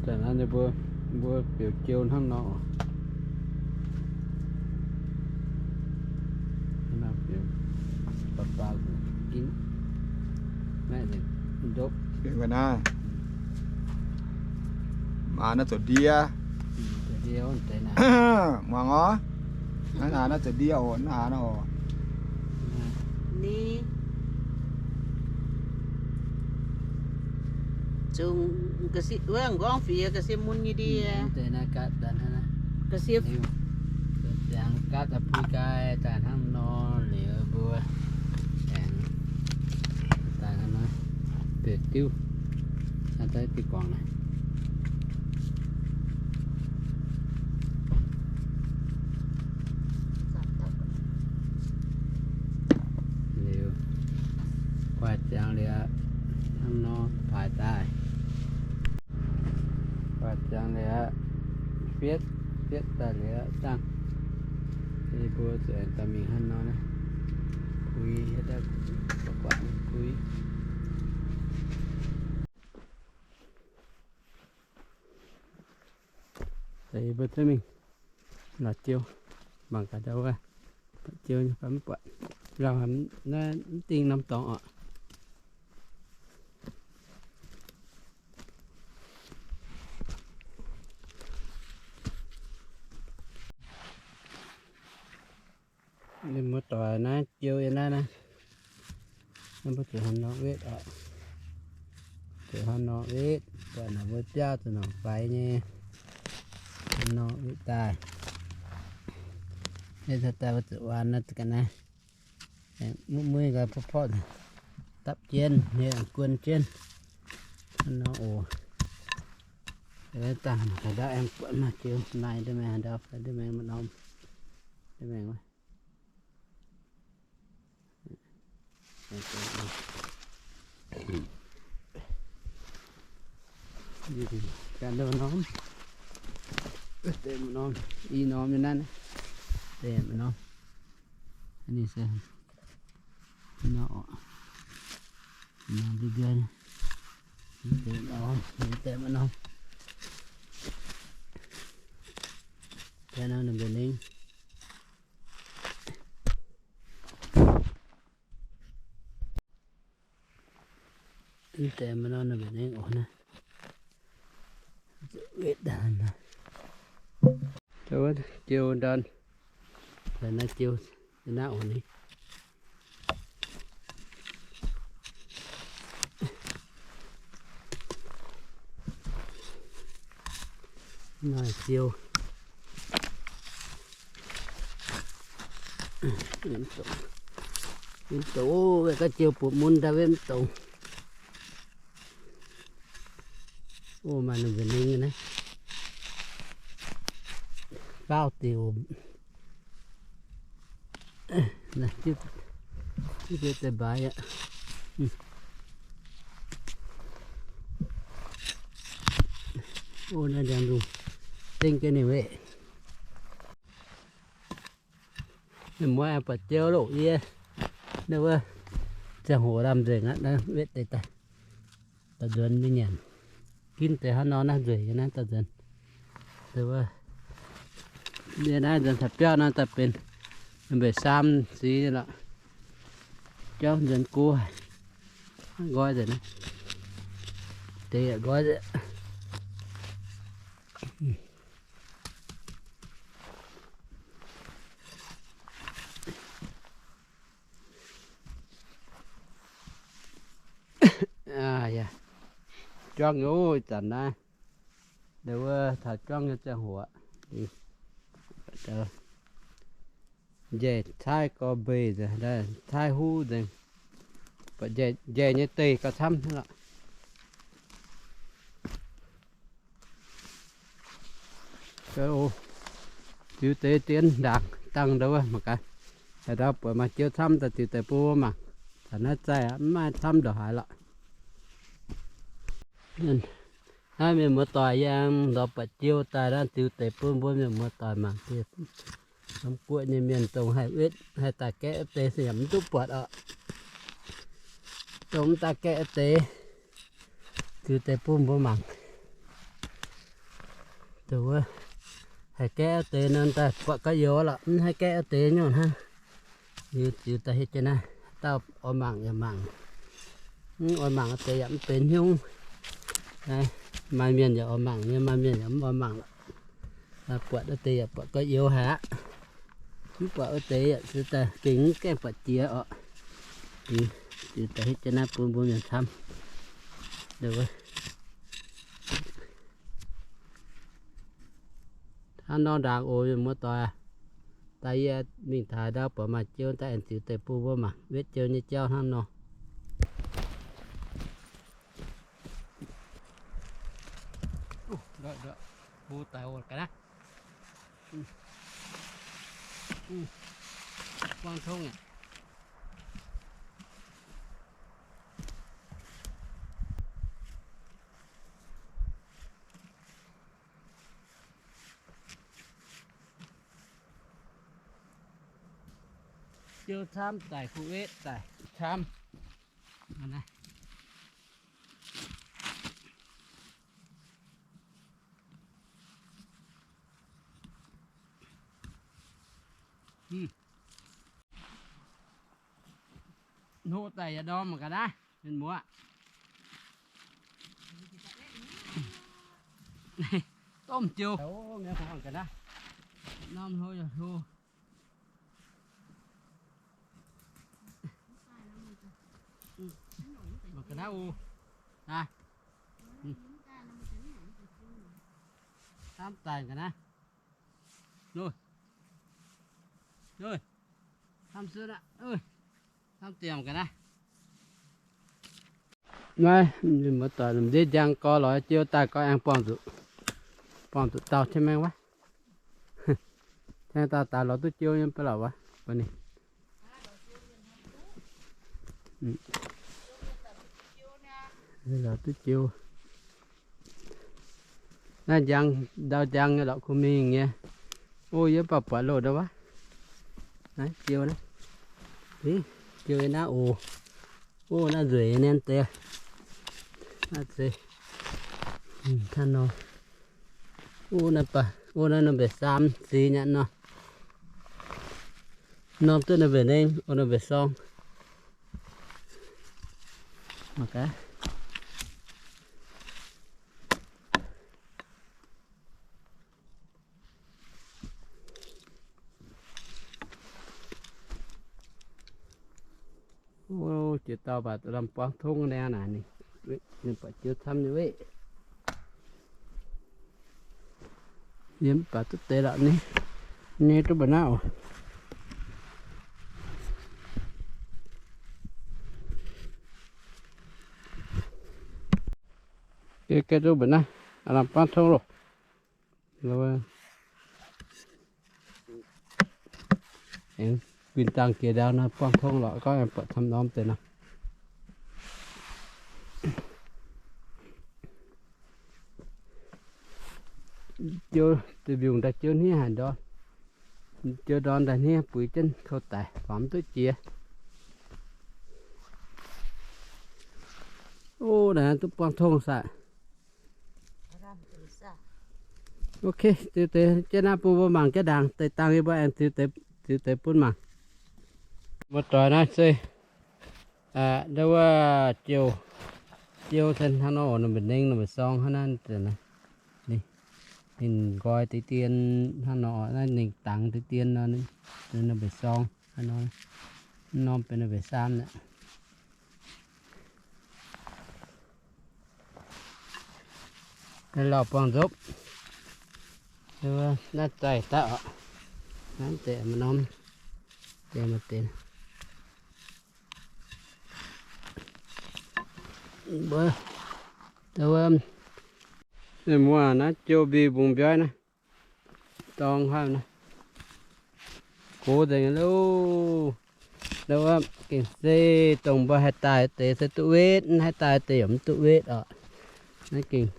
Da'naaiv ninh mbuo, mbuo biux jiou hnangv nor. Baac baac ginv, naaiv nzengc ndopv. Maa naaiv zoux ndie. Muangx orv. Naaiv aa, naaiv zoux ndie oc, naaiv aa naaiv oc. Ni, zungv, wuov nqorngv fiex ga'sie mun nyei ndie. Ga'sie, ziangx gaatv daaih pui gai daaih hnangv nor liuz mbuo aengx daaih hnangv nor, biux diuv, daaih diuv guangc naaiv. Liuz, guaih ziangx liuz, hnangv nor paaix daaih. Guaih ziangx liuz, fietv, fietv daaih liuz dangh. Yie mbuo zuqc aengx daaih mingh hnangv nor naaiv, pui, guaih pui. Deix mbuo duqv mingh la'jiou, mangc gaax ndau wuov, la'jiou nyei fai mv buatc. Lauh haic, naaiv mv dingh norm dorngx oc. Ninh muoz-doic naaiv jiou yiem naaiv naaiv. Naaiv mbuo zuqc hnangv nor wetv oc. Zuqc hnangv nor wetv, buatc naaic mbuo biauv zuqc nongc faix nyei. Hnangv nor wetv daaih. Wetv daaih mbuo zuqc waan naaiv ga'naaiv. Muiv-muiv ga'porv-porv, dapv jienv, guon jienv. Hnangv nor oc. Dangh haaix ndau aengx buatc maaih jiou naaic nda'maengx, haaix ndau fai nda'maengx maaih norm. Nda'maengx wuov. Ganh nda'maengx norm. Deix norm, i norm nyei naaiv. Deix norm. Ninh se nor, nor, deix, deix, deix maaih norm. Deix nor ninh mbuo ningv. Mv deix maaih norm ninh mbuo ningv oc naaiv. Wetv daaih naaiv. Wuov jiou ndorn. Naaiv jiou, naaiv oc ni. Naaiv jiou. Wetv doqc, wetv doqc, ga'jiou butv mun daaih wetv mv doqc. O, maaih ninh mbuo ningv naaiv. Faauv diuc. Naaiv, naaiv deix mbaaix aqv. O, naaiv ndiangx-nzungh dengv jienv ninh weqv. Mienh muoz aengx buatc jiou loh yie. Naaiv wuov ziangh hoc lamh nzengc aqv, naaiv wetv deix daaih. Daaih nzuonx mingh nyanc. Ginv deix hnangv nor naaiv nzueic nyei naaiv daaih nzuonx. Deix wuov, yie naaiv nzuonx taux biauv naaiv daaih benx mbenc saam sic lorqc. Jauv nzuonx go haic. Nqoi nzengc naaiv. Deix yaac nqoi nzengc. Aa, yaac juangv nyei, ih zanc naaiv. Deix wuov taux juangv nyei ziangh hoc. Njaih caaiv gorx-mbeix nzengc, caaiv huv nzengc. Njaih nyei deic gauh camv lorqc. Ziux deix dien ndaangc dangh ndau wuov mangc gaax. Haaix ndau buatc maaih jiou camv daaih ziux deix bun mbuo mangc. Taux naaiv zaih aqv, mv maaih camv ndongc haaix lorqc. Naaiv mienh muoz-doic yie aengx lorz buatc jiou daaih naaiv ziux deix bun mbuo mienh muoz-doic mangc. Norm guoqv nyei mienh dongh haih wetv haih daaih gaeqv deix se yaac mv duqv buatc oc. Dongh mv daaih gaeqv deix, ziux deix bun mbuo mangc. Wuov, haih gaeqv deix nor daaih buatc gauh youx lorqc, mv haih gaeqv deix nyungc hnangv. Liuz ziux daaih hietv jienv naaiv, dauh oix mangc yaac mangc, mv oix mangc deix yaac mv benx hnyouv. Maaih mienh yaac oix mangc nyei, maaih mienh yaac mv oix mangc lorqc. Buatc wuov deix yaac buatc gauh youx haic aqv. Mv buatc wuov deix yaac ziux daaih gengh mv gaengh buatc jiex orqc. Ziux daaih hietv jienv naaiv bun mbuo mienh camv. Hnangv nor ndaangc oc, mienh muoz-doic. Daaih yie mingh taux ndau buatc maaih jiou daaih aengx ziux deix bun mbuo mangc. Wetv jiou nyei jauv hnangv nor. Hlo daic oc ga'naaiv. Buangv tongv aqv. Jiou camv daic, kuv wetv daic camv. Hlo daic yaac ndorm ga'naaiv, mienh muoz. Domh jiou. Norm hlo yaac hlo. Mangc ga'naaiv oc. Aav, camv daic ga'naaiv. Nui, nui, camv suotv aqv. Camv diemc ga'naaiv. Naaiv muoz-doic, ndiev njang gorx lorz jiou daaih gorx aengx buangh zuqc, buangh zuqc dauh cien maengh wuov. Cien dauh daaih lorz duqv jiou nyei baac lorz wuov, ninh lorz duqv jiou. Naaiv njang, ndau njang nyei lorqc, kuh mingh nyei. O, yie mv baac buatc loh ndau wuov. Naaiv jiou naaiv. Jiou yie naaiv oc. O, naaiv nzueic nyei deix. Naaiv zeiz. Hnangv nor. O, naaiv baac, o, naaiv norm mbiaec saam ziex nyei nor. Norm duqv norm mbiaec nengh, o, norm mbiaec sorng. Mangc gaax. O, jiex dauh baac lamh buangv tongv naaiv naaic, ninh buatc jiou camv nyei weqv. Yie mv baac duqv deix lorqc ni, nyei duqv mba'naaiv oc. Ga'duqv mba'naaiv, lamh buangv tongv loh. Aengx guinh dangh jiex ndau nor buangh tong lorqc, gorngv aengx buatc camv norm deix nor. Jiou deix mbiungc daaih jieu hniev haic ndorm. Jieu ndorm daaih hniev buix jienv kou daic, faaux mv duqv jiex. O, naaiv duqv buangh tong saah. Ok, ziux deix jienv naaiv bun mbuo mangc jienv ndaangc, deix dangh yie mbuo aengx ziux deix bun mangc. Mbuo doix naaiv se, ndau wuov jiou, jiou se hnangv nor, ninh mbu'ndongx ninh mbu'sorng hnangv naaiv. Ninh nqoi deix dien hnangv nor, naaiv ninh dangx deix dien nor, ninh mbu'sorng hnangv nor, norm benx ninh mbu'saam aqv. Lauh buangh nzopv. Naaiv zaih daaih oc. Naaiv deix maaih norm, deix maaih deix. Mbuo, mbuo, muoz naaiv jiou mbi mbungx mbiaix naaiv. Dorng haiv naaiv. Gox nzengc loh. Ndau wuov gengh se dongh mbuo haih daaih deix se duqv wetv, mv haih daaih deix yaac mv duqv wetv oc. Naaiv gengh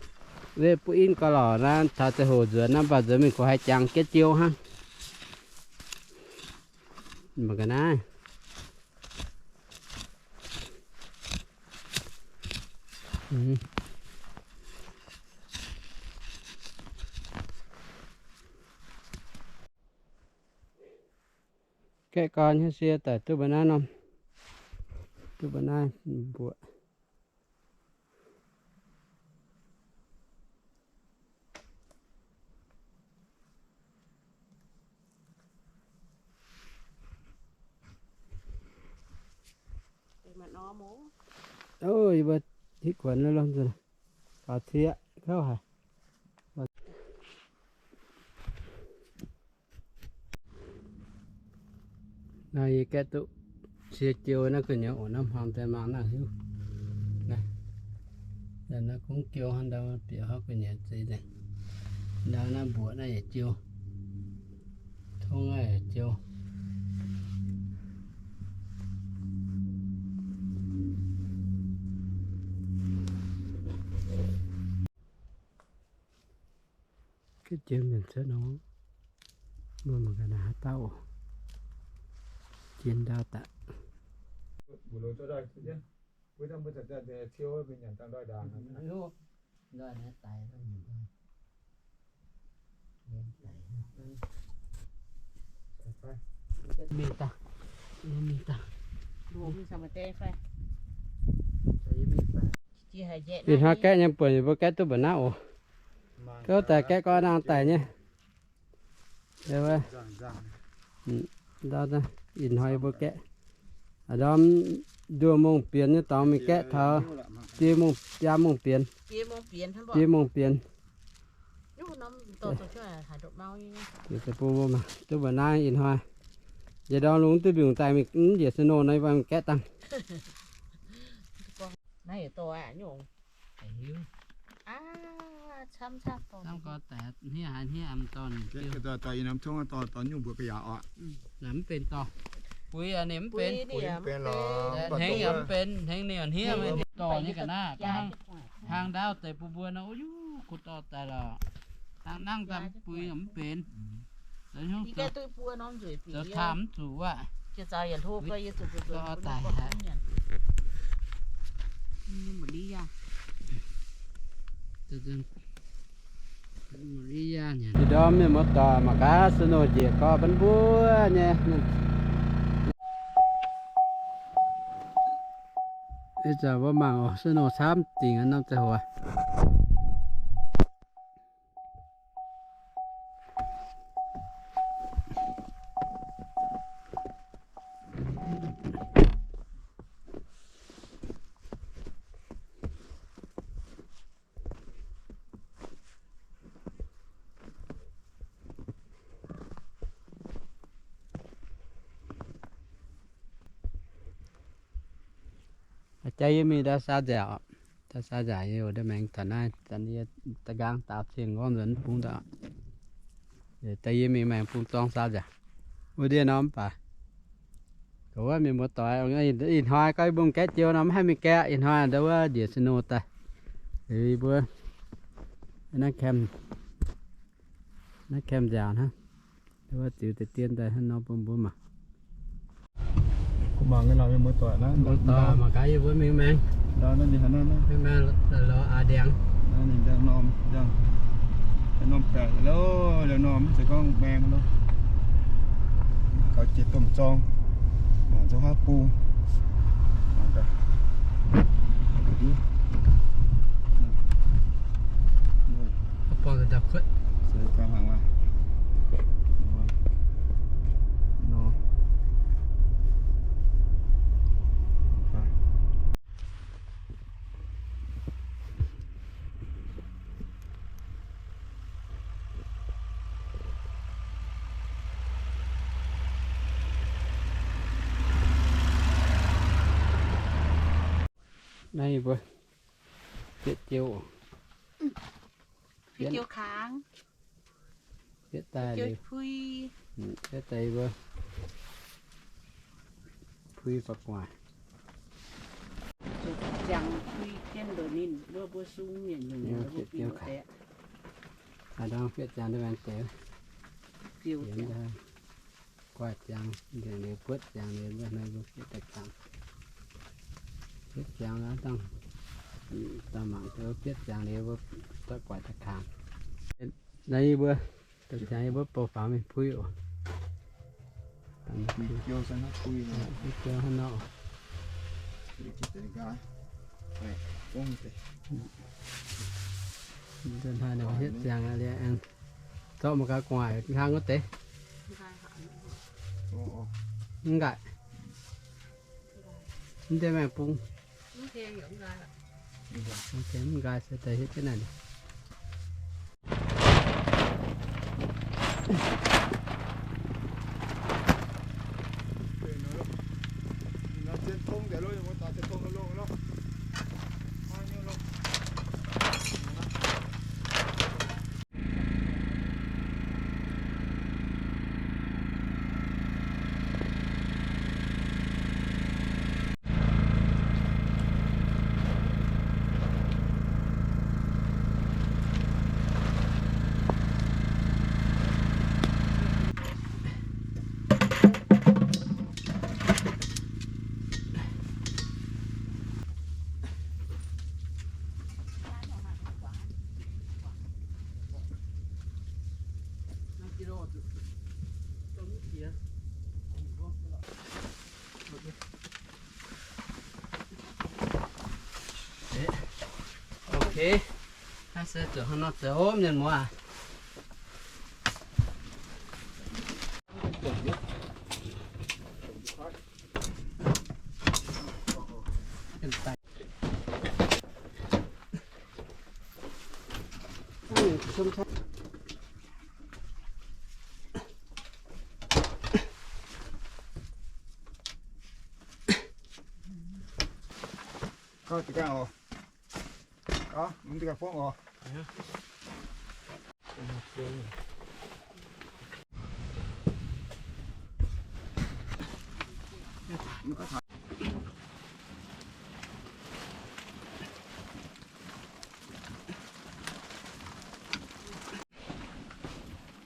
wetv buov in gauh lorqc naaiv, taux ziangh hoc nzuonx naaiv mv baac nzuonx mingh gox haih jangx jienv jiou hnangv. Mangc ga'naaiv. Gaeqv gorn nyei sie daaih duqv mbuo naaiv norm, duqv mbuo naaiv mbuoqc. Ov, yie mbuo hitv kuonx lo, gauh cieqv kouv haic. Naaiv yie gaeqv duqv cie jiou naaiv gu'nyuoz oc, naaiv hmuangx daaih mangc naaiv hiuv. Naaiv, naaiv kungx jiou hnangv ndau bieqc hov gu'nyuoz zeiz nzengc. Ndau naaiv mbuoqc naaiv yaac jiou. Tongv naaiv yaac jiou. Gaeqv jienv mienh cuotv nor, mbuo mangc gaax naaiv haaix dauh oc. Jien ndau daaih. Mingh daaih, mingh daaih. Ih hnoi gaeqv nyei buonc yie mbuo gaeqv duqv mbuoqc naaiv oc. Gouv daaih gaeqv gorn nangh daic nyei. Ndau, ih hnoi yie mbuo gaeqv. A'ndorm nduoh mungh bienx nyei dorngx mingh gaeqv taux biei mungh, biaa mungh bienx. Biei mungh bienx. Duqv mbuo naaiv ih hnoi, njiec ndorm lungh duqv mbiungc daaih mingh njiec snow nor, yie mbuo mingh gaeqv dangh. Hnangv gorx daaih hniev haaix hniev am dorn, dorn nyungc mbuo ga'yaauc oc. Mv benx dorh. Buix ninh mv benx. Hnengv yaac mv benx, hnengv ninh yaac hniev, dorh nyei ga'naaiv. Hnangv ndaauv deix bun mbuo nor, o yuv, kuv dorh daaih lorqc. Hnangv nangv daaih buix mv benx. Zoux taamh mv zuqc wuov. Dorh daaih haic. Ih ndorm mienh muoz-doic mangc gaax snow njiec gorx mbuo nyei. Ih zanc mbuo mangc oc, snow camv dingc norm ziangh hoc. Jaax yie mingh ndau saa nziaauc, ndau saa nziaauc yie oix ndau maengx taux naaiv, yie da'nqaang daaux cing gorngv nzuonx bung ndau. Daaih yie mingh maengx bung zorng saa nziaauc. Wuov ndiev nor mv baac, wuov mienh muoz-doic, ih hnoi gorngv yie mbuo gaeqv jiou nor mv haih mingh gaeqv, ih hnoi ndau wuov njiec snow daaih. Liuz yie mbuo naaiv camp, naaiv camp nziaauc hnangv. Wuov ziux deix dien daaih hnangv nor bun mbuo mangc. Mangc gaax yie mbuo mingh maengx, mingh maengx lorz aax ndiangx, norm baeqc lo, norm mv zeiz gorngv maengx lo. Gauh jiex domh zorng, mangc zoux haav bung. Naaiv yie mbuo fietv jiouv, fietv jiouv kangx, fietv daaih, fietv daaih mbuo puix fa'guaaih. Ziangx puix jienv ndoqc ninh, mbuo sung mienh nyungc, fietv jiouv kangx. Aa, ndorm fietv ziangx daaih maengx deix. Guaix ziangx nzengc liuz, buotv ziangx liuz, mbuo hnoi mbuo fietv daaih kangx. Fietv ziangx dangh, dangh mangc duqv fietv ziangx liuz, mbuo daaih guaix daaih kangx. Naaiv yie mbuo, ziangx yie mbuo bou faaux mingh puix oc. Jiu hnangv nor. Da'hnoi nor hietv ziangx liuz aengx zorqv mangc gaax gu'nguaaic hlang wuov deix. Mv nqaaic. Mv deix maengx bung. Mv nqaai se daaih hietv jienv naaic. Ok, naaiv se zuqc hnangv nor zoux mienh muoz.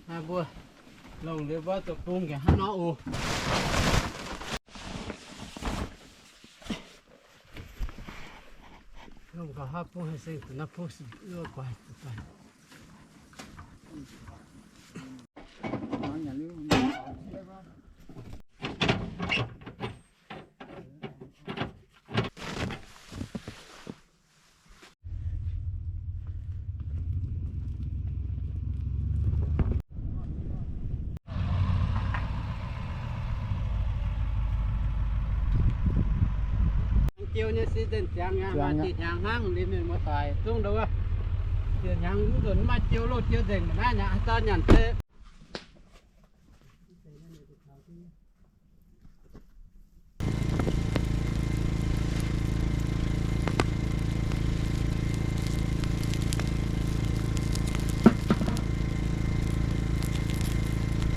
Naaiv mbuo longc liuz mbuo zoux bung nqaengc hnangv nor oc. Longc nqa'haav bung haih seng zuqc naaiv bung se guaix zuqc daaih. Jiu nyei se nzengc ziangx aqv, maaih diuh hnyangx hnangv liuz mienh muoz-doic zungv ndau wuov. Diuh hnyangx mv nzunc mv maaih jiu, loz jiu nzengc mv naaiv nyanc haaix dauh nyanc se